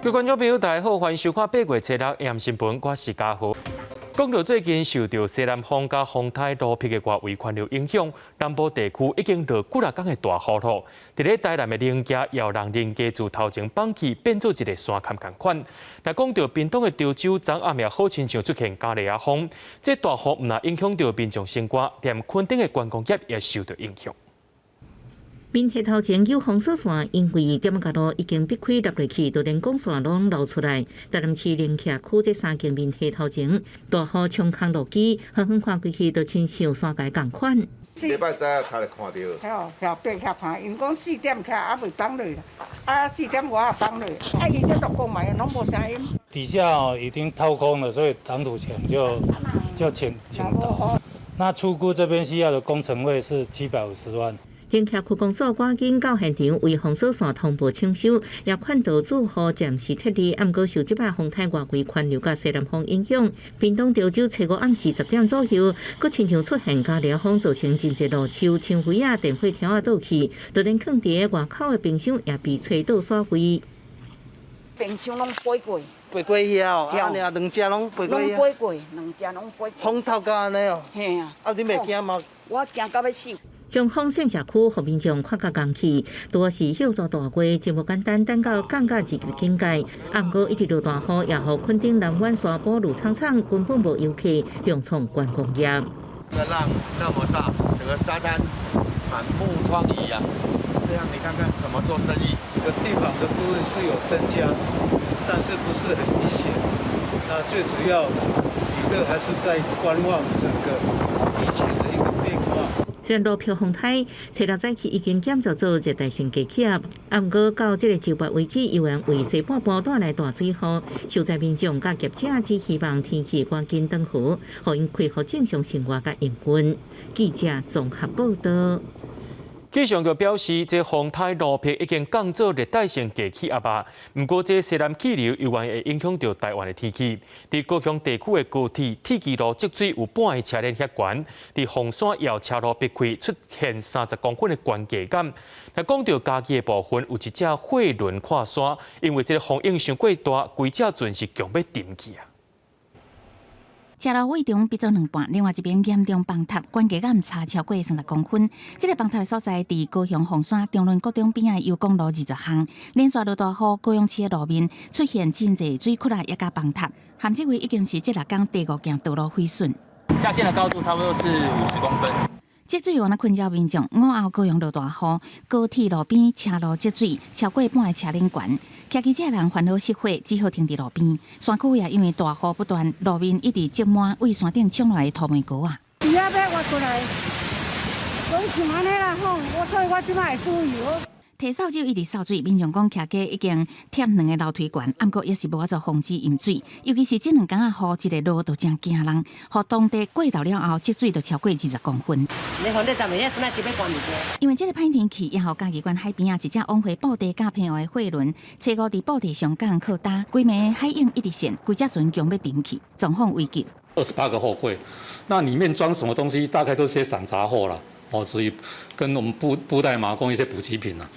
各位觀眾朋友，大家好，歡迎收看八月初六晚新聞，我是嘉豪。講到最近受著西南風佮風颱盧碧的外圍環流影響，南部地區已經落幾若工的大雨囉。佇咧台南的苓崎，予人苓家自頭前放去，變做一个山崁仝款。若講著屏東的潮州，昨暗也好親像出現咖喱仔風，這大雨毋但影響著民眾生活，連墾丁的觀光業也受著影響。民地頭前有封鎖線，因為店仔路已經逼開落落去，就連管線攏流出來。台南市苓崎區這三間民地頭前，大雨衝空路基，遠遠看過去就親像山崖仝款。禮拜早才來看著。哦，遐爬遐看，𪜶講4點起來猶未放落，啊4點外也放落，啊伊這落講嘛，攏無聲音。底下哦已經掏空了，所以擋土牆就傾倒。那初估這邊需要的工程費是750萬。苓崎區公所趕緊到現場為封鎖線同步搶修，也勸導住戶暫時撤離。毋過受這擺風颱外圍環流佮西南風影響，屏東潮州初五暗時10點左右，閣親像出現咖喱風，造成真濟路樹、牆圍仔、電火柱仔倒去，就連囥佇外口的冰箱也被吹倒散飛。冰箱攏飛過，飛過去哦，啊，兩隻攏飛過去。攏飛過，兩隻攏飛過。風透到按呢哦。嘿啊。啊，你袂驚嗎？我驚到欲死。強風線社區，予民眾看甲仝去，拄是歇大大月，真無簡單，等到降到二級警戒。啊，毋過一直落大雨，也予墾丁南灣沙埔滷倉倉根本無遊客，重創觀光業。這浪那麼大，整個沙灘滿目瘡痍啊！這樣你看看怎麼做生意？這個堤防的部分是有增加，但是不是很明顯。那最主要，旅客還是在觀望整個疫情的一個變化。雖然盧碧風颱，初六早起已經減做做熱帶性低氣壓，啊，毋過到這个週末為止，依然為西半部帶來大水雨。受災民眾佮業者只希望天氣趕緊轉好，予𪜶恢復正常生活佮營運。記者綜合報導。氣象局表示，這風颱盧碧已經降做熱帶性低氣壓吧。毋過，這西南氣流猶原會影響著台灣的天氣。佇高雄地區的高鐵鐵岐路積水有半个車輪遐懸，佇鳳山也有車路逼開出現30公分的懸架感。若講著嘉義的部分，有一隻貨輪跨山，因為這个風湧傷過大，規隻船是強欲沉去啊。車路尾中變做兩半，另外一邊嚴重崩塌，懸架感差超過30公分。這个崩塌的所在佇高雄鳳山中崙國中邊仔的油公路20巷，連續落大雨，高雄市的路面出現真濟水窟仔，也佮崩塌。含這位已經是這六工第五件道路毀損。下陷的高度差不多是50公分。積水有那困擾民眾，午後高雄落大雨，高鐵路邊車路積水超過半个車輪懸，騎機車人煩惱熄火，只好停佇路邊。山區也因為大雨不斷，路面一直積滿為山頂衝落來的土泥膏仔。魚仔欲挖過來，攏像按呢啦吼，我所以我這擺會注意。提掃帚一直掃水，民眾講騎機已經忝兩个樓梯懸，毋過也是無法度防止淹水。尤其是這兩工仔雨一个落就真驚人，予當地過晝了後積水就超過20公分。你反正十暝，現在就欲關物件。因為這个歹天氣，也予嘉義縣海邊仔一隻往回布袋佮澎湖的貨輪，初五佇布袋上港靠礁，規暝海湧一直陷，規隻船強欲沉去，狀況危急。28個貨櫃，那裡面裝什麼東西？大概都是些散雜貨啦。哦，所以跟我們布袋馬公一些補給品啊。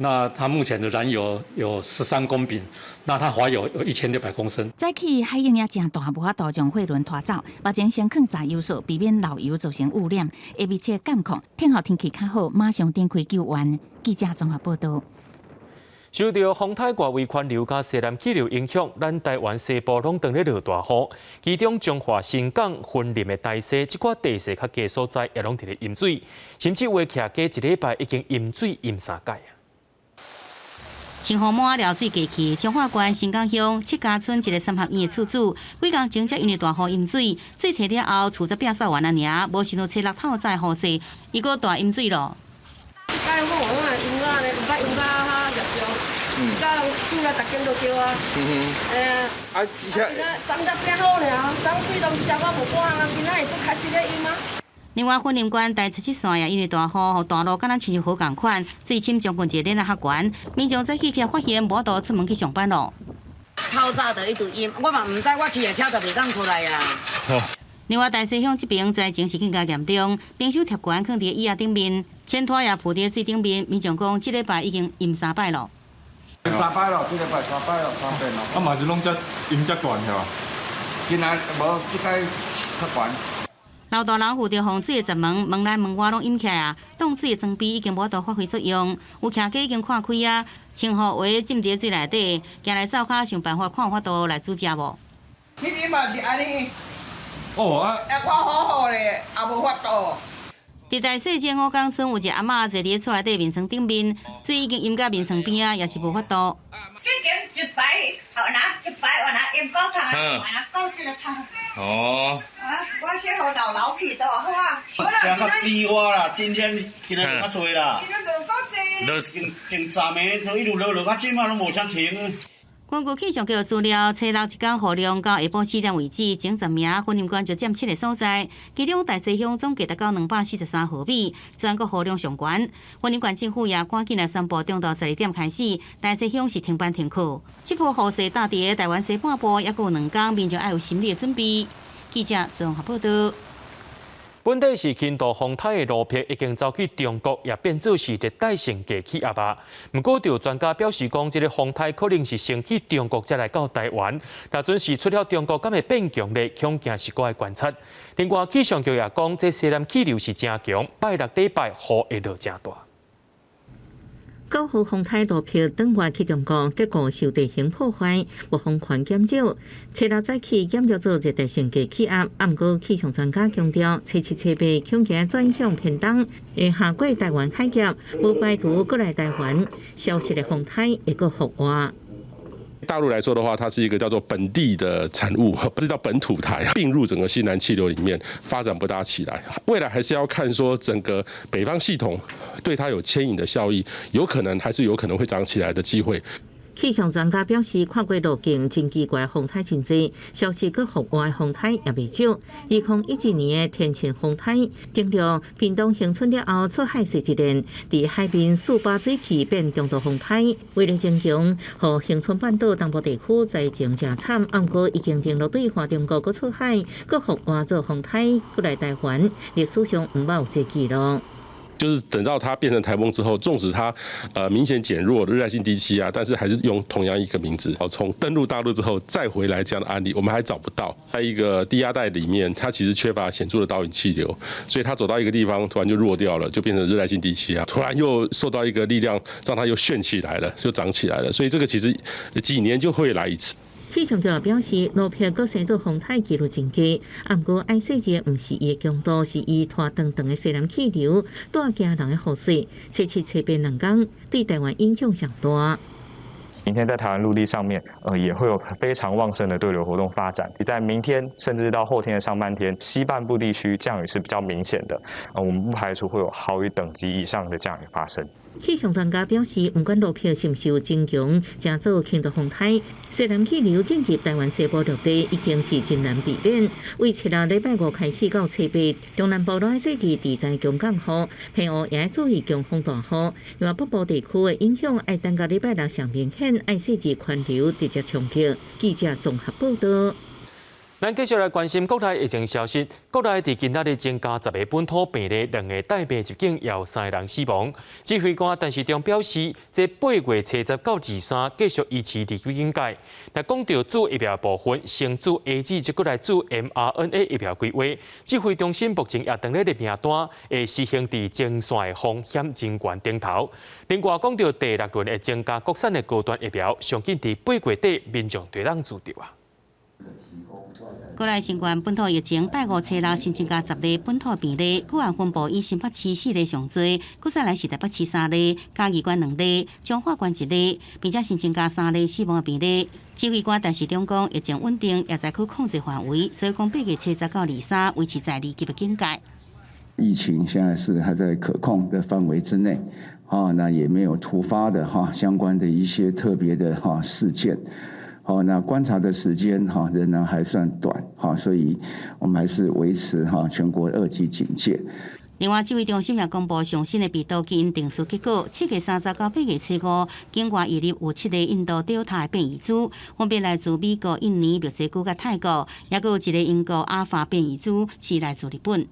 那它目前的燃油有13公餅，那它滑油有1600公升。早起海湧也誠大，無法度將貨輪拖走。目前先囥在油所，避免漏油造成污染，會密切監控。等候天氣較好，馬上展開救援。記者綜合報導。受著風颱外圍環流佮西南氣流影響，咱台灣西部攏當咧落大雨。其中彰化新港、雲林的大溪，這寡地勢較低所在也攏佇咧淹水，甚至有的徛家一禮拜已經淹水淹三擺啊！清雨滿寮水過去，彰化縣新港鄉七家村一个三合院的厝主，幾工前才因為大雨淹水，水退了後，厝才摒掃完爾，無想到初六透早雨勢，伊閣大淹水咯。這擺我有淹啊呢，毋捌淹到遐嚴重，甲厝內逐間都著啊。哎啊。啊，今仔昨才變好爾，昨水攏燒到無半項啊，今仔日閣開始咧淹啊。另外，雲林縣台七七線也因為大雨，予大路敢若親像河仝款，水深將近一個鏈仔較懸，民眾早起起來發現無法度出門去上班咯。透早就一直淹，我嘛毋知，我騎的車就袂當出來啊。另外，大溪鄉這邊災情是更加嚴重，冰箱鐵罐囥佇椅仔頂面，錢拖也浮佇水頂面。民眾講，這禮拜已經淹三擺咯。三擺咯，這禮拜三擺咯，三遍咯。啊嘛是攏遮淹遮懸是吧？今仔無，這擺較懸。老大人負著洪水的閘門，門內門外攏淹起來啊！擋水的裝備已經無法度發揮作用，有徛家已經看開啊，穿雨鞋浸佇水內底，行來灶跤想辦法看有法度來煮食無。彼日嘛是按呢。哦啊！啊，我好好咧，也無法度。佇大細井五港村有一个阿嬤坐佇厝內底眠床頂面，水已經淹到眠床邊仔，也是無法度。這間一擺，哦那一擺，哦那淹高頭，哦那高這個頭。哦。啊，我這予老老去都好啊。驚較低窪啦，今天今日較濟啦。今日落夠濟。落近近昨暝都一路落落到這馬攏無啥停。根據氣象局資料，初六一工雨量到下晡4點為止，前10名雲林縣就佔7個所在，其中大溪鄉總計達到243毫米，全國雨量上懸。雲林縣政府也趕緊來宣布，中晝12點開始，大溪鄉是停班停課。這波雨勢打佇台灣西半部，猶閣有兩工，民眾愛有心理的準備。記者綜合報道。本地是輕度風颱的盧碧已經走去中國，也變做是熱帶性低氣壓啊。毋過，就專家表示講，這个風颱可能是先去中國才來到台灣。若準時出了中國，敢會變強咧？恐驚是閣愛觀察。另外，氣象局也講，這西南氣流是誠強，拜六禮拜雨會落誠大。 9號風颱盧碧轉外去中國，結果受地形破壞，暴風圈減少。初六早起減弱做熱帶性低氣壓，毋過氣象專家強調，初七、初八恐驚轉向偏東，會下過台灣海峽，無排除閣來台灣消失的風颱會閣復活。大陸來說的話，它是一個叫做本地的產物，不是叫本土台，併入整個西南氣流裡面發展不大起來。未來還是要看說整個北方系統對它有牽引的效益，有可能還是有可能會漲起來的機會。氣象專家表示，跨過路徑真奇怪，風颱真濟，消失閣復活的風颱也袂少。2017年的天晴風颱，登陸屏東恆春了後，出海踅一輪，佇海面4把水氣變中度風颱，威力增強，予恆春半島東部地區災情誠慘。毋過已經登陸對岸中國閣出海，閣復活做風颱，閣來台灣，歷史上毋捌有這記錄。就是等到它變成颱風之後，縱使它明顯減弱熱帶性低氣壓，但是還是用同樣一個名字。從登陸大陸之後再回來這樣的案例，我們還找不到。在一個低壓帶裡面，它其實缺乏顯著的導引氣流，所以它走到一個地方，突然就弱掉了，就變成熱帶性低氣壓。突然又受到一個力量，讓它又旋起來了，就漲起來了。所以這個其實幾年就會來一次。氣象局表示，盧碧閣生做風颱幾率真低，毋過愛細緻毋是伊的強度，是伊拖長長的西南氣流帶驚人的雨勢，初七、初八兩工對台灣影響上大。明天在台灣陸地上面，也會有非常旺盛的對流活動發展。在明天甚至到後天的上半天，西半部地區降雨是比較明顯的，我們不排除會有豪雨等級以上的降雨發生。氣象專家表示，毋管盧碧是毋是有增強，成做輕度風颱，西南氣流進入台灣西部陸地已經是真難避免。為初六禮拜五開始到初八，中南部攏愛注意地災強降雨，澎湖也愛注意強風大雨。另外北部地區的影響愛等到禮拜六上明顯，愛細緻環流直接衝擊。記者綜合報道。咱繼續來關心國內疫情消息。國內佇今仔日增加10個本土病例，兩个帶病入境，也有三個人死亡。指揮官陳時中表示，這8月初十到23繼續維持二級警戒。若講到注疫苗部分，先注 AZ，再閣來注 mRNA 疫苗規劃。指揮中心目前也當咧列名單，會實行佇前線的風險人員頂頭。另外講到第六輪會增加國產的高端疫苗，上緊佇8月底民眾就會當注著啊。國內新冠本土疫情，拜五初六新增加10例本土病例，個案分布以新北市四例上濟，閣再來是台北市三例，嘉義縣兩例，彰化縣一例，並且新增加三例死亡的病例。指揮官陳時中講，疫情穩定，也在可控制範圍，所以講8月初十到23維持在二級的警戒。疫情現在是還在可控的範圍之內，啊，那也沒有突發的哈相關的一些特別的哈事件。好，那觀察的時間哈仍然還算短，哈，所以我們還是維持哈全國二級警戒。另外，指揮中心也公布上新的病毒基因定序結果，7月30到8月初五，境外移入有七个印度 Delta 的變異株，分別來自美國、印尼、墨西哥佮泰國，也閣有一个英國阿爾法變異株是來自日本。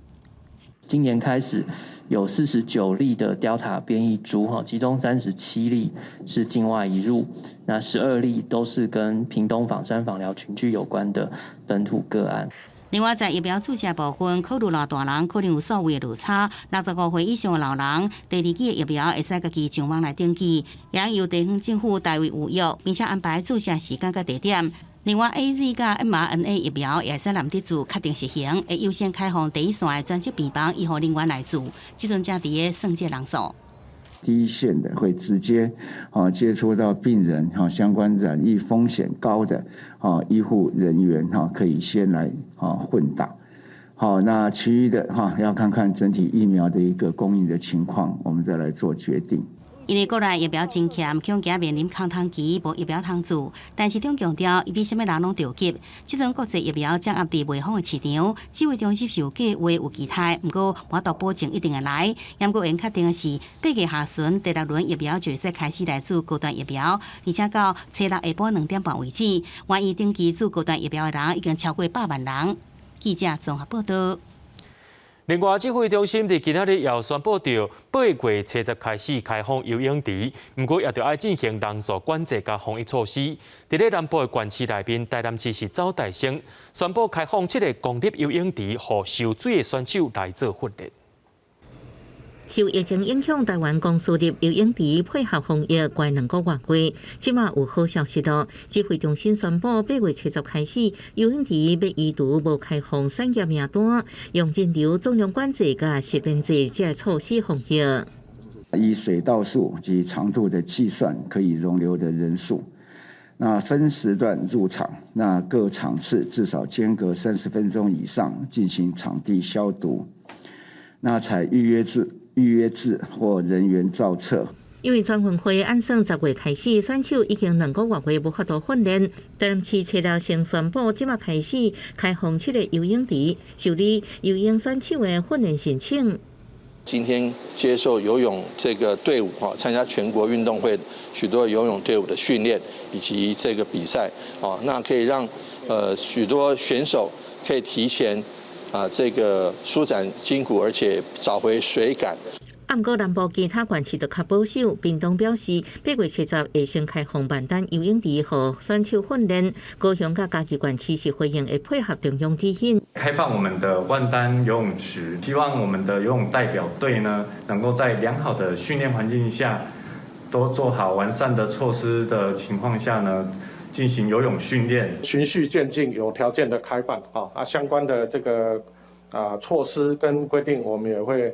今年開始，有49例的 Delta 變異株哈，其中37例是境外移入，那12例都是跟屏東枋山枋寮群聚有關的本土個案。另外，在疫苗注射部分，考慮老大人可能有所謂的落差。65歲以上的老人，第二劑的疫苗會使家己上網來登記，也由地方政府代為預約，並且安排注射時間佮地點。另外，AZ佮 mRNA 疫苗也使臨時確定實行，會優先開放第一線的專職病房醫護人員來注，這陣正佇咧算這人數。第一線的會直接接觸到病人哈，相關染疫風險高的醫護人員哈，可以先來混打。好，那其餘的哈要看看整體疫苗的一個供應的情況，我們再來做決定。因為國內疫苗真欠，恐驚面臨空窗期，無疫苗通注。但是中強調，伊比啥物人攏著急。這陣國際疫苗掌握佇賣方的市場，指揮中心是有計劃有期待，毋過無法度保證一定會來。毋過會確定的是，8月下旬第六輪疫苗就會使開始來注高端疫苗，而且到初六下晡2點半為止，願意登記注高端疫苗的人已經超過100萬人。記者綜合報道。另外，指揮中心佇今仔日又宣布著，8月70開始開放游泳池，毋過也著愛進行人數管制佮防疫措施。佇咧南部的縣市內面，台南市是走代先，宣布開放七个公立游泳池，予泅水的選手來做訓練。受疫情影響，台灣公私立游泳池配合防疫，關2個外月，這馬有好消息囉。指揮中心宣布，8月70開始，游泳池欲移除無開放產業名單，用人流總量管制佮實聯制這措施防疫。以水道數及長度的計算，可以容留的人數。那分時段入場，那各場次至少間隔30分鐘以上進行場地消毒。那採預約制。預約制或人員造冊。因為全運會按算10月開始，選手已經2個外月無法度訓練。台南市初六先宣布，這馬開始開放七個游泳池，受理游泳選手的訓練申請。今天接受游泳這個隊伍哈，參加全國運動會許多游泳隊伍的訓練以及這個比賽哦，那可以讓許多選手可以提前啊這個舒展筋骨，而且找回水感。毋過南部其他縣市就較保守，屏東表示8月70會先開放萬丹游泳池予選手訓練，高雄佮嘉義縣市是回應會配合中央指引，開放我們的萬丹游泳池，希望我們的游泳代表隊呢，能夠在良好的訓練環境下，都做好完善的措施的情況下呢，進行游泳訓練，循序漸進，有條件的開放，啊，相關的這個措施跟規定，我們也會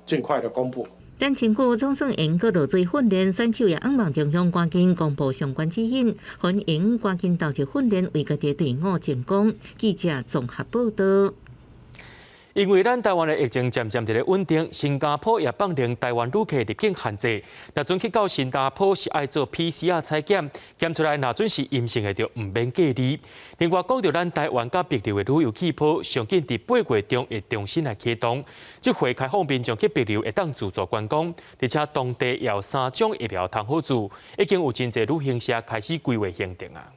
盡快的公布。但政府總算會閣落水訓練，選手也向望中央趕緊公布相關指引，歡迎趕緊投入訓練，為家己隊伍爭光。記者綜合報道。因為咱台灣的疫情漸漸佇咧穩定，新加坡也放寬台灣旅客入境限制。若準去到新加坡是愛做 PCR 採檢，檢出來若準是陰性的就毋免隔離。另外，講著咱台灣佮帛琉的旅遊氣泡，上緊佇8月中會重新來啟動。這回開放民眾去帛琉會當自助觀光，而且當地也有三種疫苗通好注，已經有真濟旅行社開始規劃行程啊。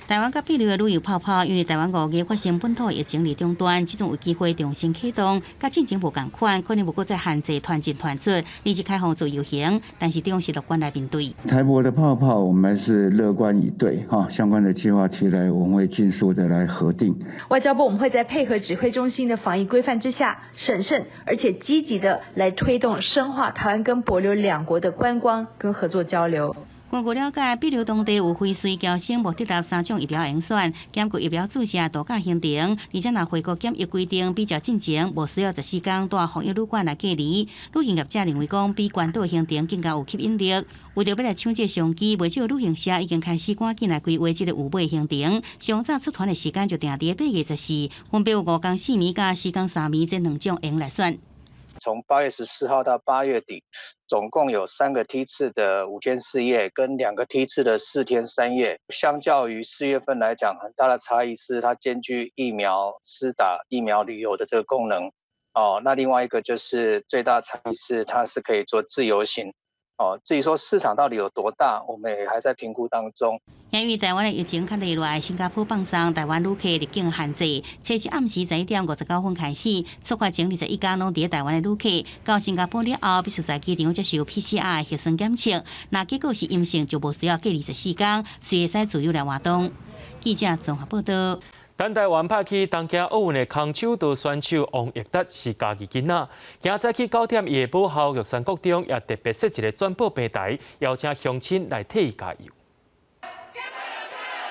台灣佮帛琉的旅遊泡泡，因為台灣5月發生本土疫情佇終端，這陣有機會重新啟動，佮進前無仝款，可能無閣再限制團進團出，而是開放自由行，但是總是樂觀來面對。台帛的泡泡，我們還是樂觀以對哈，相關的計劃提來，我們會盡速的來核定。外交部我們會在配合指揮中心的防疫規範之下，審慎而且積極的來推動深化台灣跟帛琉兩國的觀光跟合作交流。根據了解，帛琉當地有輝瑞、嬌生、莫德納三種疫苗會選，兼具疫苗注射度假行程，而且若回國檢疫規定比較進前，無需要14天蹛防疫旅館來隔離。旅行業者認為講，比關島行程更加有吸引力。為著欲來搶這個商機，袂少旅行社已經開始趕緊來規劃這个預買行程。上早出團的時間就定佇8月14，分別有5工4暝佮4工3暝這兩種會來選。從8月14號到8月底，總共有三個梯次的5天4夜，跟兩個梯次的4天3夜。相較於4月份來講，很大的差異是它兼具疫苗施打、疫苗旅遊的這個功能。哦，那另外一個就是最大差異是它是可以做自由行。哦，至於說市場到底有多大，我們也還在評估當中。因為台灣的疫情較厲害，新加坡放鬆台灣旅客入境限制，初一暗時11點59分開始，出發前21天攏佇台灣的旅客，到新加坡了後，必須在機場接受 PCR 核酸檢測，若結果是陰性，就無需要隔離14天，隨會使自由來活動。記者綜合報道。咱台灣派去東京奧運的空手道選手王奕達是嘉義囡仔，今早起9點，伊的母校玉山國中也特別設一個轉播平台，邀請鄉親來替伊加油。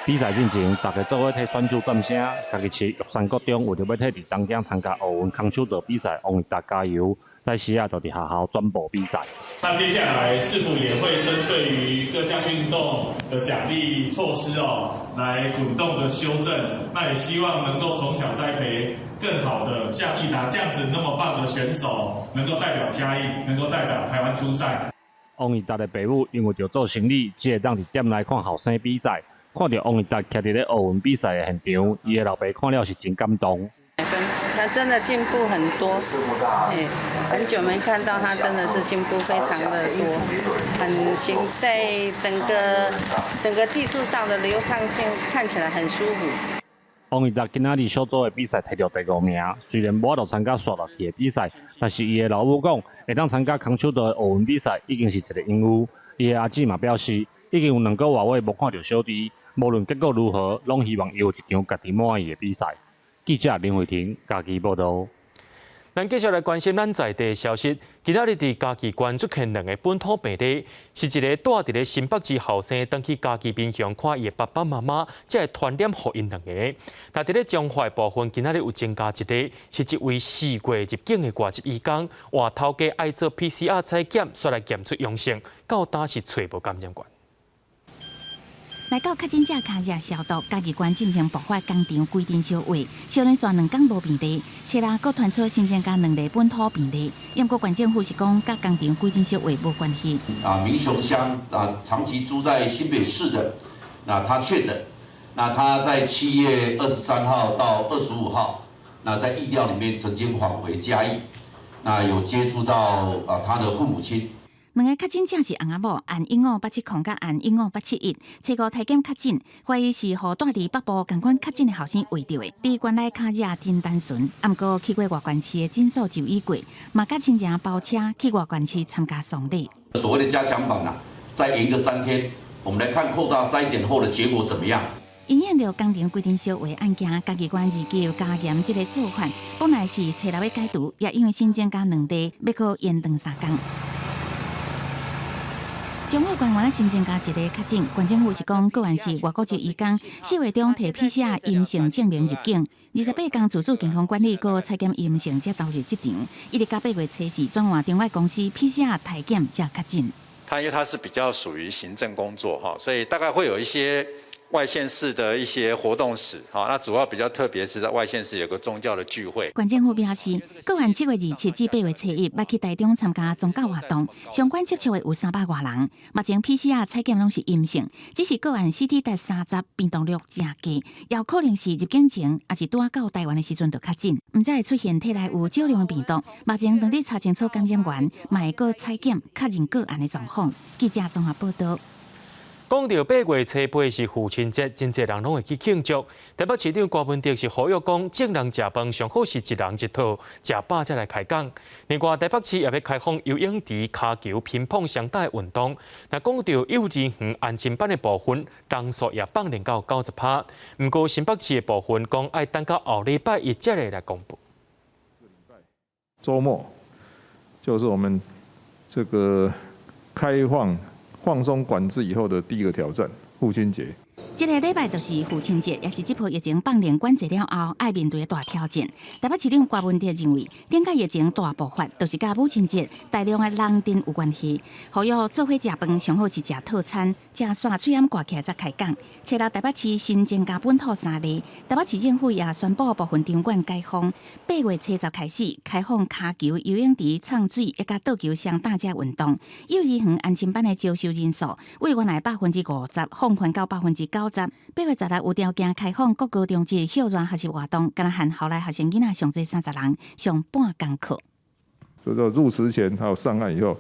比賽進前，大家做伙替選手掌聲。嘉義市玉山國中為著欲替佇東京參加奧運空手道比賽，王奕達加油，在時仔就佇學校轉播比賽。那接下來是否也會針對於各項運動的獎勵措施哦，來滾動的修正？那也希望能夠從小栽培更好的像奕達這樣子那麼棒的選手，能夠代表嘉義，能夠代表台灣出賽。王奕達的爸母因為著做生理，只會當佇店內看後生比賽。看著王奕達徛佇咧奧運比賽的現場，伊的老爸看了是真感動。他真的進步很多，哎，很久沒看到他，真的是進步非常的多，很行，在整個技術上的流暢性看起來很舒服。王奕達今仔日小組的比賽摕著第五名，雖然無法度參加紲落去的比賽，但是伊的老母講，會當參加空手道的奧運比賽已經是一個榮譽。伊的阿姊嘛表示，已經有2個外月無看著小弟，無論結果如何，攏希望伊有一場家己滿意的比賽。記者林慧婷嘉義報導。咱繼續來關心咱在地的消息。今仔日佇嘉義縣出現兩个本土病例，是一个住佇咧新北市後生，轉去嘉義民雄看伊的爸爸媽媽，才會傳染予𪜶兩个。那佇咧彰化部分，今仔日有增加一例，是一位4月入境的外籍移工，外頭家愛做 PCR 採檢，煞來檢出陽性，到今是揣無感染源。來到確診者跤跡消毒，嘉義縣進行爆發工廠規定小會，小連續兩工無病例，初六閣傳出新增加兩例本土病例。毋過縣政府是講，佮工廠規定小會無關係。啊，民雄鄉啊，長期住在新北市的，那他確診，那他在7月23號到25號，那在疫調裡面曾經返回嘉義，那有接觸到啊他的父母親。兩个確診者是翁仔某，案15870佮案15871，初五體檢確診，懷疑是予蹛佇北部仝款確診的後生秽著的。佇縣內跤跡真單純，毋過去過外縣市的診所就醫過，嘛佮親情包車去外縣市參加喪禮。所謂的加強版啊，再延個3天，我們來看擴大篩檢後的結果怎麼樣。因應著工廠規定小會案件，嘉義縣二級加嚴這個做法，本來是初六欲解除，也因為新增加兩例，欲閣延長3工。彰化縣原來新增加一例確診，縣政府是講個案是外國籍移工，4月中提 PCR 陰性證明入境，28工自主健康管理，閣採檢陰性才投入職場，一直到8月初四轉換中外公司 PCR 篩檢才確診。他因為他是比較屬於行政工作哈，所以大概會有一些外縣市的一些活動史，哈，那主要比較特別是在外縣市有個宗教的聚會。縣政府表示，個案7月27至8月初一，捌去台中參加宗教活動，相關接觸的有300外人，目前 PCR 採檢攏是陰性，只是個案 CT 值30，病毒量誠低，有可能是入境前，抑是拄仔到台灣的時陣就確診，毋知會出現體內有少量的病毒。目前當咧查清楚感染源，嘛會閣採檢確認個案的狀況。記者綜合報導。講著8月初八是父親節，真濟人攏會去慶祝。台北市長柯文哲是呼籲講，眾人食飯上好是一人一套，食飽才來開講。另外，台北市也欲開放游泳池、跤球、乒乓雙打運動。若講著幼稚園安親班的部分，人數也放寬到90%。毋過新北市的部分講愛等到後禮拜一才會來公布。週末就是我們這個開放。放鬆管制以後的第一個挑戰，父親節。這個禮拜就是父親節，也是這波疫情放寬管制了後，愛面對的大挑戰。台北市長柯文哲認為，頂屆疫情大爆發，就是佮母親節大量的人陣有關係。呼籲做伙食飯，上好是食套餐，食煞喙罨掛起來才開講。初六台北市新增加本土三例，台北市政府也宣布部分場館解封，8月初十開始開放跤球、游泳池、衝水，以及桌球雙打這運動。幼兒園安親班的招收人數，為原來50%放寬到90%。8月16有條件開放國高中職校外學習活動，敢若限校內學生囡仔上濟30人上半工課。所以說入池前還有上岸以後，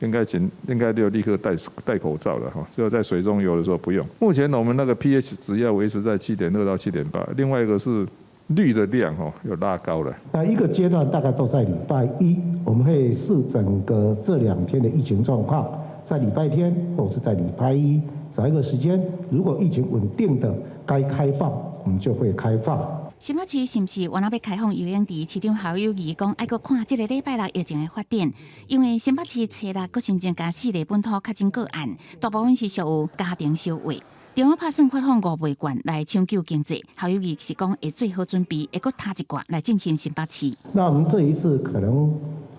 應該就立刻戴口罩了哈，只有在水中游的時候不用。目前我們那個 pH 值要維持在7.2到7.8，另外一個是氯的量哈又拉高了。那一個階段大概都在禮拜一，我們會視整個這兩天的疫情狀況，在禮拜天或是在禮拜一找一個時間，如果疫情穩定的該開放，我們就會開放。新北市是毋是原來欲開放游泳池？市長侯友宜講愛閣看這个禮拜六疫情的發展，因為新北市初六閣新增加四例本土確診個案，大部分是屬於家庭相話。中央拍算發放五倍券來搶救經濟，侯友宜是講會做好準備，會閣加一掛來振興新北市。那我們這一次可能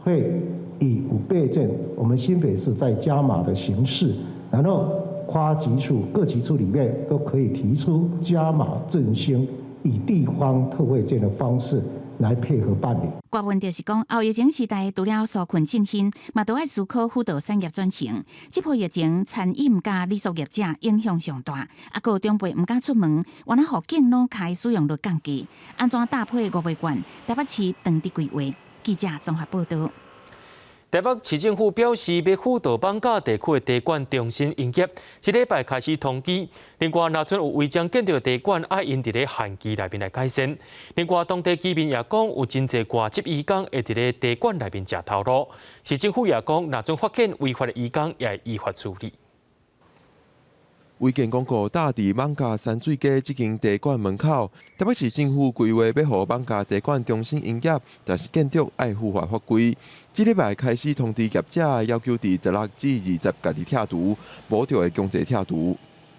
會以五倍券，我們新北市再加碼的形式，然後跨級處各級處裡面都可以提出加碼振興。以地方特惠券的方式來配合辦理。郭問題是講，後疫情時代，除了紓困振興，嘛都愛思考輔導產業轉型。這波疫情，餐飲佮旅宿業者影響上大，啊，閣有長輩毋敢出門，原來予敬老卡使用率降低。按怎搭配五倍券？台北市當地規劃。記者綜合報道。台北市政府表示，欲輔導艋舺地區的茶館重新營業，這禮拜開始通知。另外，若賰有違章建築的茶館，愛𪜶佇咧限期內面來改善。另外，當地居民也講，有真濟外籍移工會佇咧茶館內面食頭路。市政府也講，若賰發現違法的移工，也會依法處理。違建廣告貼佇艋舺山水街這間茶館門口，台北市政府規劃欲予艋舺茶館重新營業，但是建築愛符合法規。這禮拜開始通知業者，要求佇16至20家己拆除，無就會強制拆除。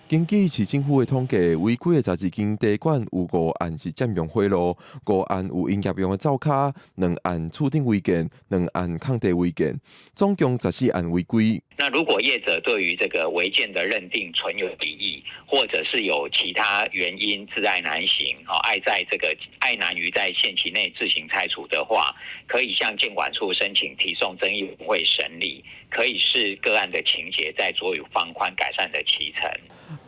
根據市政府的統計，違規的12間茶館有五案是佔用火爐，五案有營業用的灶跤，兩案厝頂違建，兩案空地違建，總共14案違規。那如果業者對於這個違建的認定存有疑義，或者是有其他原因窒礙難行，哦，礙在這個礙難於在限期內自行拆除的話，可以向建管處申請提送爭議會審理，可以視個案的情節再酌予放寬改善的期程。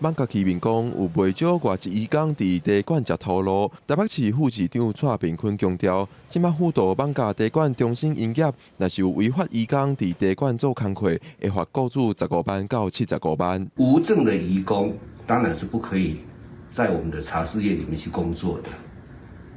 艋舺居民講，有袂少外籍移工佇茶館食頭路。台北市副市長蔡炳坤強調，這擺輔導艋舺茶館重新營業，若是有違法移工佇茶館做工課，會罰雇主15萬到75萬。無證的移工當然是不可以在我們的茶室業裡面去工作的，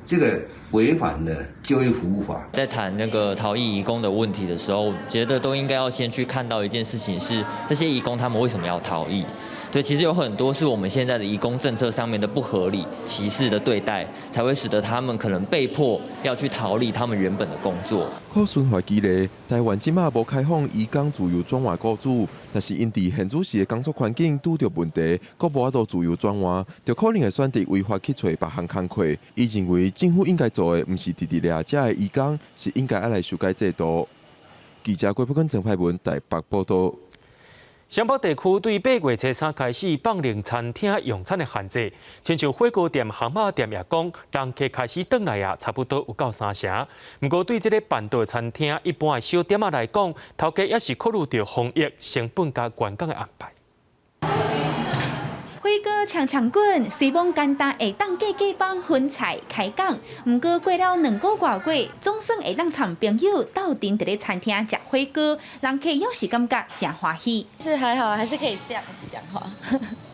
這個違反了就業服務法。在談那個逃逸移工的問題的時候，我覺得都應該要先去看到一件事情是，這些移工他們為什麼要逃逸？對，其實有很多是我們現在的移工政策上面的不合理、歧視的對待，才會使得他們可能被迫要去逃離他們原本的工作。柯順懷舉例，台灣這馬無開放移工自由轉換雇主，若是𪜶佇現主時的工作環境拄著問題，閣無法度自由轉換，就可能會選擇違法去揣別項工課。伊認為政府應該做的，毋是直直掠這个移工，是應該愛來修改制度。記者郭柏根、鄭派文台北報道。雙北地區對8月初3開始放寬餐廳用餐的限制，親像火鍋店、烘肉店也講，人客開始轉來啊，差不多有夠三成。毋過對這个辦桌餐廳一般的小店仔來講，頭家也是考慮著防疫成本佮員工的安排。火鍋衝衝滾，雖罔簡單會當隔隔幫分菜開講，毋過過了2個外月，總算會當參朋友鬥陣佇咧餐廳食火鍋，人客猶是感覺誠歡喜。是還好，還是可以這樣子講話。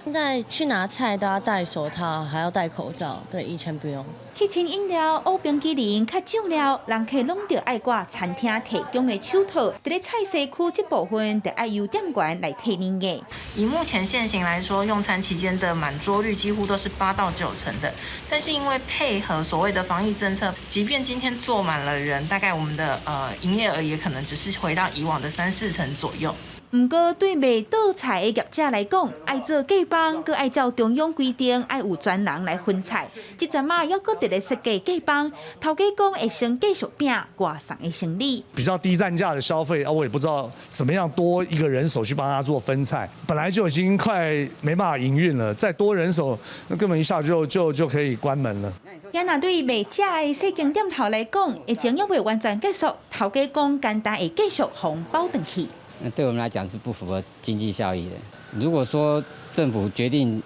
現在去拿菜都要戴手套，還要戴口罩，對，以前不用。去添飲料、烏冰淇淋較少了，人客攏著愛掛餐廳提供的手套。佇咧菜色區這部分，著愛由店員來替恁的。以目前現行來說，用餐期間的滿桌率幾乎都是8到9成的。但是因為配合所謂的防疫政策，即便今天坐滿了人，大概我們的營業額也可能只是回到以往的三四成左右。毋過對賣桌菜的業者來講，愛做隔幫，閣愛照中央規定，愛有專人來分菜。這陣仔猶閣佇咧設計隔幫，頭家講會先繼續拼外送的生意。比較低單價的消費啊，我也不知道怎麼樣多一個人手去幫他做分菜，本來就已經快沒辦法營運了，再多人手，那根本一下就可以關門了。也若對賣食的細間店頭來講，疫情猶未完全結束，頭家講簡單會繼續予包轉去。那對我們來講是不符合經濟效益的。如果說政府決定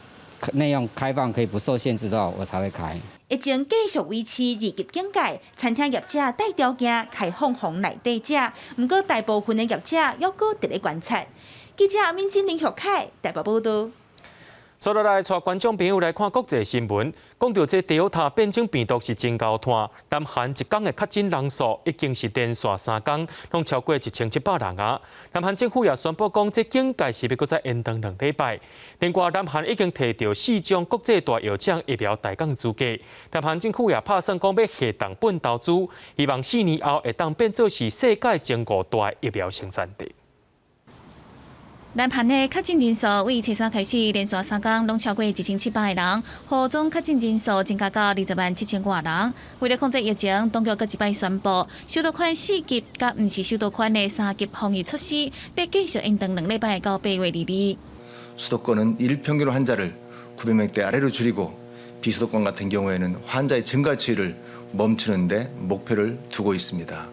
內用開放可以不受限制的話，我才會開。疫情繼續維持二級警戒，餐廳業者帶條件開放予內地食，毋過大部分的業者猶閣佇咧觀察。記者阿敏晶林學凱台北報道。接落來，帶觀眾朋友來看國際新聞。講到這 Delta 變種病毒是真𠢕湠，南韓一工的確診人數已經是連續三工，攏超過1700人啊。南韓政府也宣布講，這警戒是欲閣再延長2禮拜。另外，南韓已經提著四種國際大藥廠疫苗代工資格。南韓政府也拍算講欲下重本投資，希望4年後會當變做是世界前五大疫苗生產地。南韓的確診人數為初三開始連續三工攏超過1700個人，予總確診人數增加到20萬7千外人。為了控制疫情，當局閣一擺宣布，首都圈四級佮毋是首都圈的三級防疫措施，欲繼續延長2禮拜到8月22。 수도권은 일평균 환자를 900명대 아래로 줄이고 비수도권 같은 경우에는 환자의 증가 추이를 멈추는 데 목표를 두고 있습니다.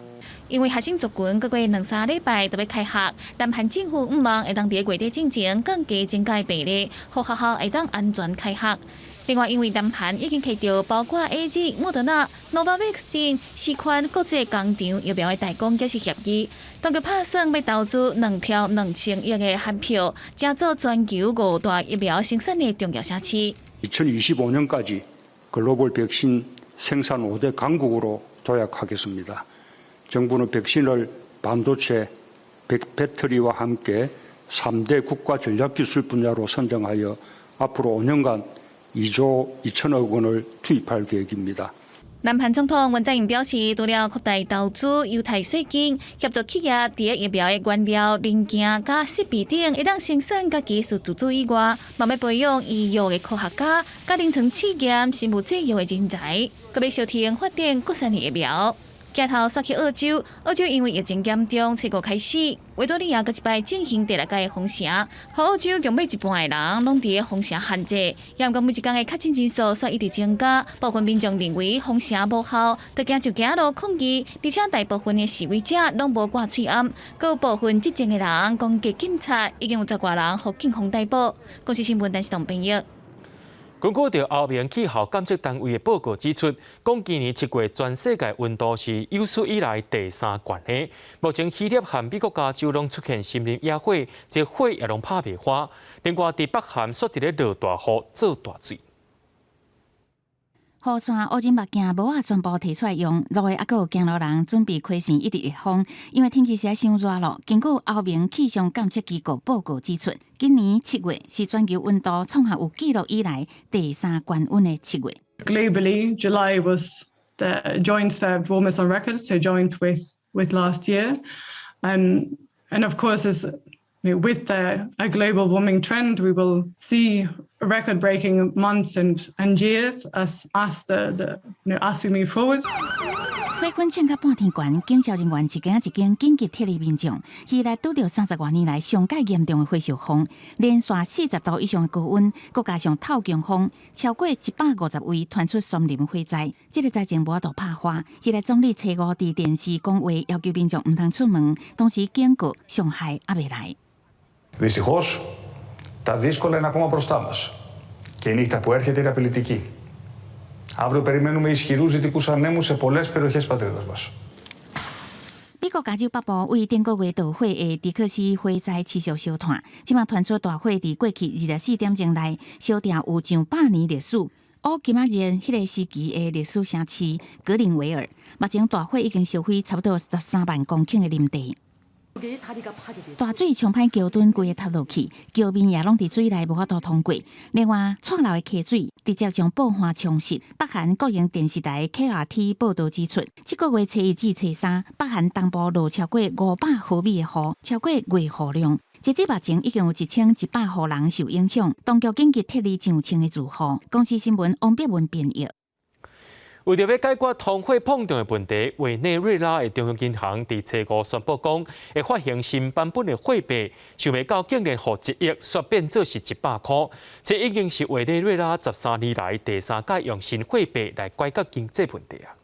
因為學生族群閣過兩三禮拜就欲開學，南韓政府向望會當佇月底進前降低增加病例，予學校會當安全開學。另外，因為南韓已經提著包括 AZ、莫德納、Novavax 等四款國際工廠疫苗的代工結成協議，當局拍算欲投資2兆2千億的韓票，成做全球五大疫苗生產的重要城市。 2025년까지 글로벌 백신 생산 5대 강국으로 도약하겠습니다. 정부는 백신을 반도체, 배터리와 함께 3대 국가 전략기술 분야로 선정하여 앞으로 5년간 2조 2천억 원을 투입할 계획입니다. 南韓總統文在寅表示，除了擴大投資、優待稅金、協助企業佇疫苗的原料、零件佮設備等會當生產佮技術自主以外，嘛欲培養醫藥的科學家、佮臨床試驗、生物製藥的人才，閣欲相挺發展國產的疫苗。鏡頭煞去澳洲，澳洲因為疫情嚴重，初五開始，維多利亞閣一擺進行第六屆封城，予澳洲共欲一半的人攏佇咧封城限制。毋過每一工的確診人數煞一直增加，部分民眾認為封城無效，就行就行路抗議，而且大部分的示威者攏無掛喙罨，閣有部分執政的人攻擊警察，已經有十外人予警方逮捕。公視新聞陳世東編譯。根據著歐盟氣候監測單位的報告指出，講今年7月全世界溫度是有史以來第三懸的。目前希臘和美國加州攏出現森林野火，這火也攏拍袂花。另外，佇北韓煞佇咧落大雨，做大水。雨傘、烏帽、目鏡、帽仔全部提出來用，路的猶閣有行路人準備開傘一直會風，因為天氣實在傷熱咯。根據歐盟氣象監測機構報告指出，今年7月是全球溫度創下有記錄以來第三懸溫的7月。 Globally, July was the joint third warmest on record, so joint with last year. And of course, as with a global warming trend, we will see record-breaking months and years as we move forward. 火滾衝到半天懸，警消人員一間一間緊急撤離民眾。希臘拄著30外年來上蓋嚴重的火燒風，連續40度以上的高溫，閣加上透強風，超過150位傳出森林火災。這個災情無法度拍花。希臘總理初五佇電視講話，要求民眾毋通出門，同時警告傷害猶未來。 Δυστυχώς, τα δύσκολα είναι ακόμα μπροστά μας. Και η νύχτα που έρχεται είναι απειλητική. Αύριο περιμένουμε ισχυρούς δυτικούς ανέμους σε πολλές περιοχές της πατρίδας μας. 美國加州北部為頂個月導火的迪克斯火災持續燒炭，這馬傳出大火佇過去24點鐘內燒掉有上百年歷史。烏金仔熱彼個時期的歷史城市格林維爾，目前大火已經燒毀差不多13萬公頃的林地。大水沖歹橋墩規个塌落去，橋面也攏佇水內無法度通過。另外，蔡流的溪水直接將布岸沖蝕。北韓國營電視台 KRT 報導指出，這個月初一至初三，北韓東部落超過500毫米的雨，超過月雨量。截至目前，已經有1100戶人受影響，當局緊急撤離上千个住戶。公視新聞王碧文編譯。為著欲解決通貨膨脹的問題，委內瑞拉的中央銀行佇初五宣布講，會發行新版本的貨幣，想袂到竟然予1億煞變做是100箍。這已經是委內瑞拉13年來第三擺用新貨幣來解決經濟問題啊！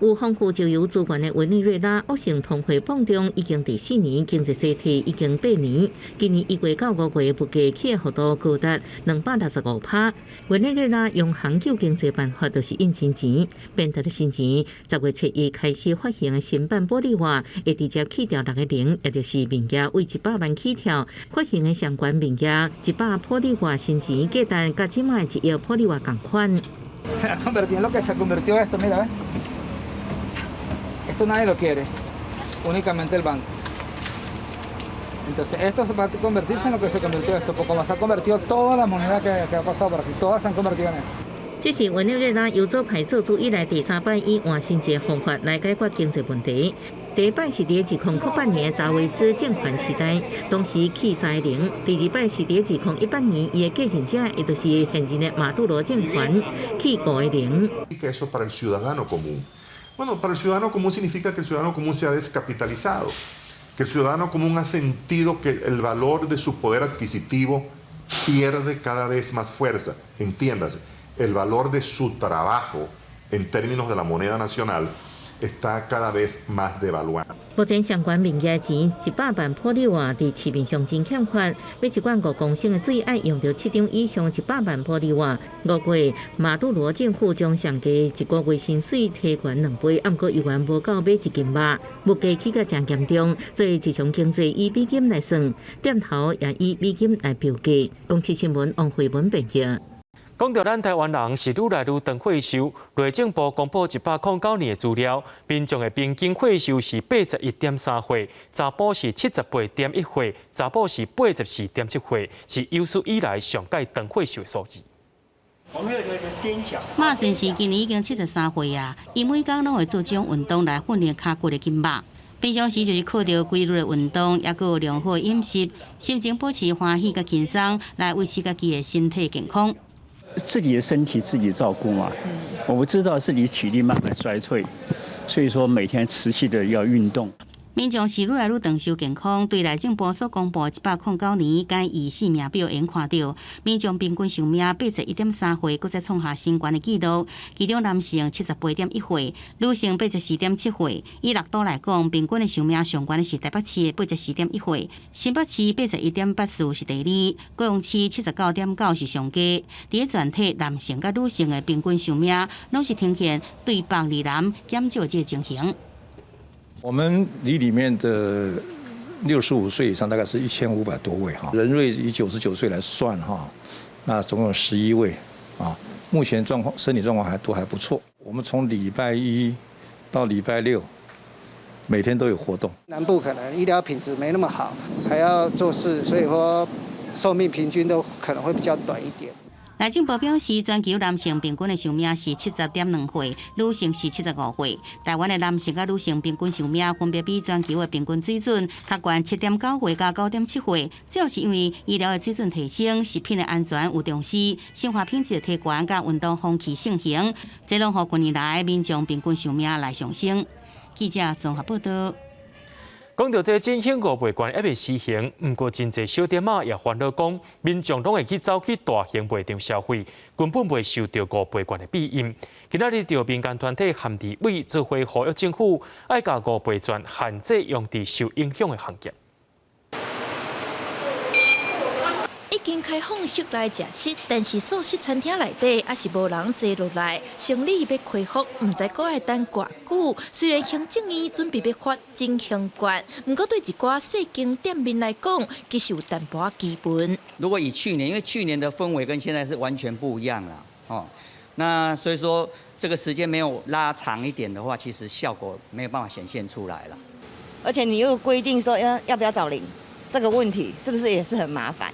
有豐富石油資源的委內瑞拉惡性通貨膨脹已經第四年，經濟衰退已經8年。今年1月到5月，物價起的幅度高達265%。委內瑞拉央行救經濟辦法就是印新錢，變質的新錢，10月7日開始發行的新版玻利瓦會直接去掉六個零，也就是面額為100萬起跳。發行的相關面額100玻利瓦新錢價值，佮這擺1億玻利瓦仝款。 Se ha convertido en lo que se convirtió esto, mira, Esto nadie lo quiere, únicamente el banco. Entonces esto va a convertirse en lo que se convirtió esto, porque como se ha convertido toda la moneda que ha pasado por aquí, todas se han convertido en esto. 這是委內瑞拉由左派做主以來第三擺以換新錢方法來解決經濟問題。第一擺是佇2008年查韋茲政權時代，當時去三個零；第二擺是佇2018年，伊的繼任者，也就是現任的馬杜羅政權，去五個零。 Eso para el ciudadano común. Bueno, para el ciudadano común significa que el ciudadano común se ha descapitalizado, que el ciudadano común ha sentido que el valor de su poder adquisitivo pierde cada vez más fuerza. Entiéndase, el valor de su trabajo en términos de la moneda nacional está cada vez más devaluado。目前相關面額錢100萬玻利瓦佇市面上真欠缺，買一罐5公升的水愛用著七張以上100萬玻利瓦。5月，馬杜羅政府將上低一個月薪水提懸2倍，毋過猶原無夠買一斤肉，物價起甲誠嚴重，所以日常經濟以美金來算，店頭也以美金來標價。公視新聞王慧文編譯。講到咱台灣人是愈來愈長歲壽，內政部公布109年的資料，民眾的平均歲壽是81.3歲，查埔是78.1歲，查某是84.7歲，是有史以來上蓋長歲壽的數字。馬先生今年已經73歲啊，伊每工攏會做這種運動來訓練跤骨的筋肉。平常時就是靠著規律的運動，抑閣有良好的飲食，心情保持歡喜佮輕鬆，來維持家己的身體健康。自己的身體自己照顧嘛，我們知道自己體力慢慢衰退，所以說每天持續的要運動。民眾是愈來愈長壽健康，對內政部所公布109年簡易性命表會看著，民眾平均壽命81.3歲，閣再創下新懸的紀錄。其中男性78.1歲，女性84.7歲。以六都來講，平均的壽命上懸的是台北市84.1歲，新北市81.84是第二，高雄市79.9是上低。佇全體男性佮女性的平均壽命，攏是呈現對北離南減少這个情形。我們里裡面的65歲以上大概是1500多位哈，人瑞以99歲來算哈，那總共11位啊，目前狀況身體狀況還都還不錯。我們從禮拜一到禮拜六，每天都有活動。南部可能醫療品質沒那麼好，還要做事，所以說壽命平均都可能會比較短一點。內政部表示，全球男性平均的壽命是70.2歲，女性是75歲。台灣的男性佮女性平均壽命分別比全球的平均水準較懸7.9歲佮9.7歲，主要是因為醫療的水準提升、食品的安全有重視、生活品質提懸佮運動風氣盛行，這攏予近年來民眾平均壽命來上升。記者綜合報道。講到這振興五倍券猶未施行，毋過真濟小店仔也煩惱講，民眾攏會去走去大型賣場消費，根本袂受著五倍券的庇蔭。今仔日著民間團體韓地委做伙呼籲政府，愛共五倍券限制用佇受影響的行業。已經開放室內食食，但是素食餐廳內底猶是無人坐落來，生理欲恢復，毋知閣愛等偌久。雖然行政院準備欲發振興券，毋過對一寡細間店面來講，其實有淡薄仔基本。如果以去年，因為去年的氛圍跟現在是完全不一樣啦，哦，那所以說這個時間沒有拉長一點的話，其實效果沒有辦法顯現出來了。而且你又規定說要不要找零，這個問題是不是也是很麻煩？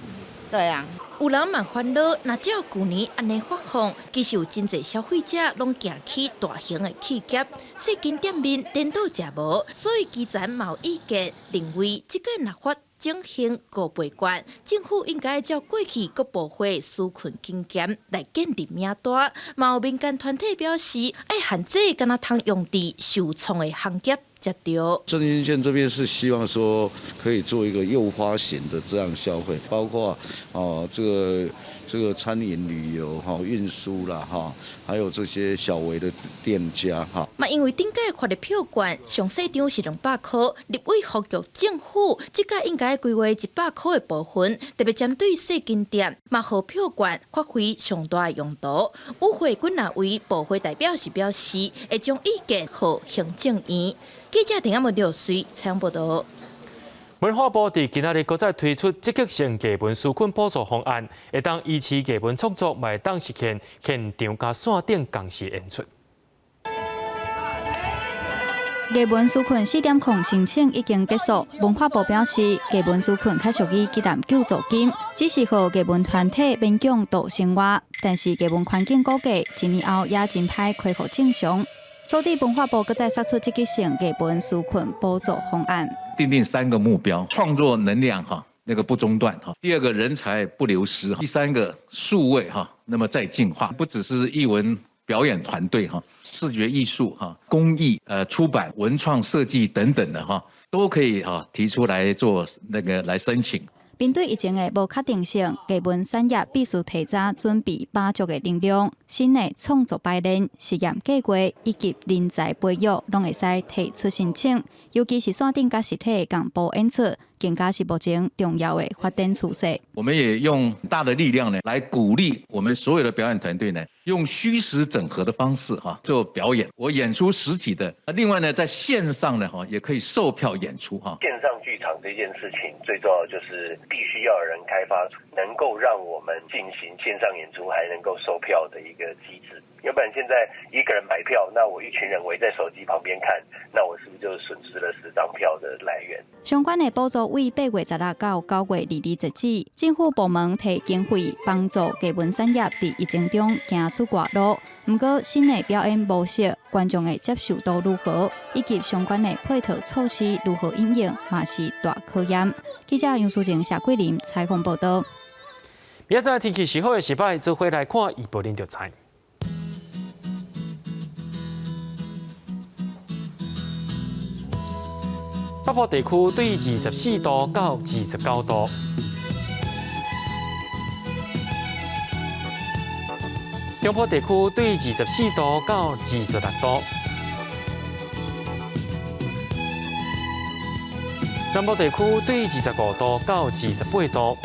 對啊，有人嘛煩惱，若照舊年按呢發放，其實有真濟消費者攏行去大型的企業，細間店面顛倒食無，所以基層嘛有意見，認為這個若發振興五倍券，政府應該照過去各部會紓困經驗來建立名單。嘛有民間團體表示，愛限制敢若通用佇受創的行業才對。振興券這邊是希望說可以做一個誘發型的這樣消費，包括哦這個這個餐飲旅遊哈、運輸啦哈，還有這些小微的店家哈。嘛，因為頂屆發的票券上細張是200箍，立委呼籲政府這屆應該規劃100箍的部分，特別針對細間店，嘛，予票券發揮上大的用途。與會幾若位部會代表是表示，會將意見予行政院。記者陳阿文劉穗採訪報導。文化部佇今仔日閣再推出積極性藝文紓困補助方案，會當支持藝文創作，嘛會當實現現場佮線頂仝時演出。藝文紓困4.0申請已經結束，文化部表示，藝文紓困較屬於基層救助金，只是予藝文團體勉強度生活，但是藝文環境估計一年後也真歹恢復正常。所以文化部閣再釋出積極性藝文紓困補助方案，訂定三個目標：創作能量哈，那個不中斷哈；第二個人才不流失；第三個數位哈，那麼再進化，不只是藝文表演團隊哈，視覺藝術哈、工藝、出版、文創設計等等的哈，都可以哈提出來做那個來申請。面對疫情的無確定性，藝文產業必須提早準備把足的能量，新的創作排練、實驗計劃以及人才培育，攏會使提出申請。尤其是線頂佮實體的同步演出，更加是目前重要的發展趨勢。我們也用大的力量呢，來鼓勵我們所有的表演團隊呢，用虛實整合的方式哈做表演。我演出實體的，另外呢，在線上呢哈，也可以售票演出哈。線上劇場這件事情，最重要就是必須要有人開發出能夠讓我們進行線上演出，還能夠售票的一個機制。要不然現在一個人買票，那我一群人圍在手機旁邊看，那我是不是就損失了10張票的來源？相關的補助為8月16到9月22截止，政府部門提經費幫助藝文產業佇疫情中行出外路。毋過新的表演模式，觀眾的接受度如何，以及相關的配套措施如何應用，嘛是大考驗。記者楊淑靜、謝桂林採訪報導。明仔載天氣是好的時擺，做伙來看預報，恁就知。北部地區對24度到29度，中部地區對24度到26度，南部地區對25度到28度，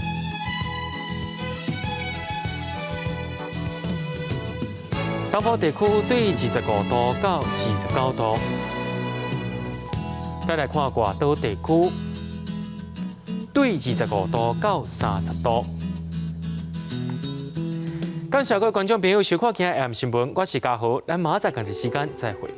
東部地區對25度到29度。再來看外島地區，對25度到30度。感謝各位觀眾朋友收看今日 AM 新聞，我是嘉豪，咱明仔載仝一時間再會。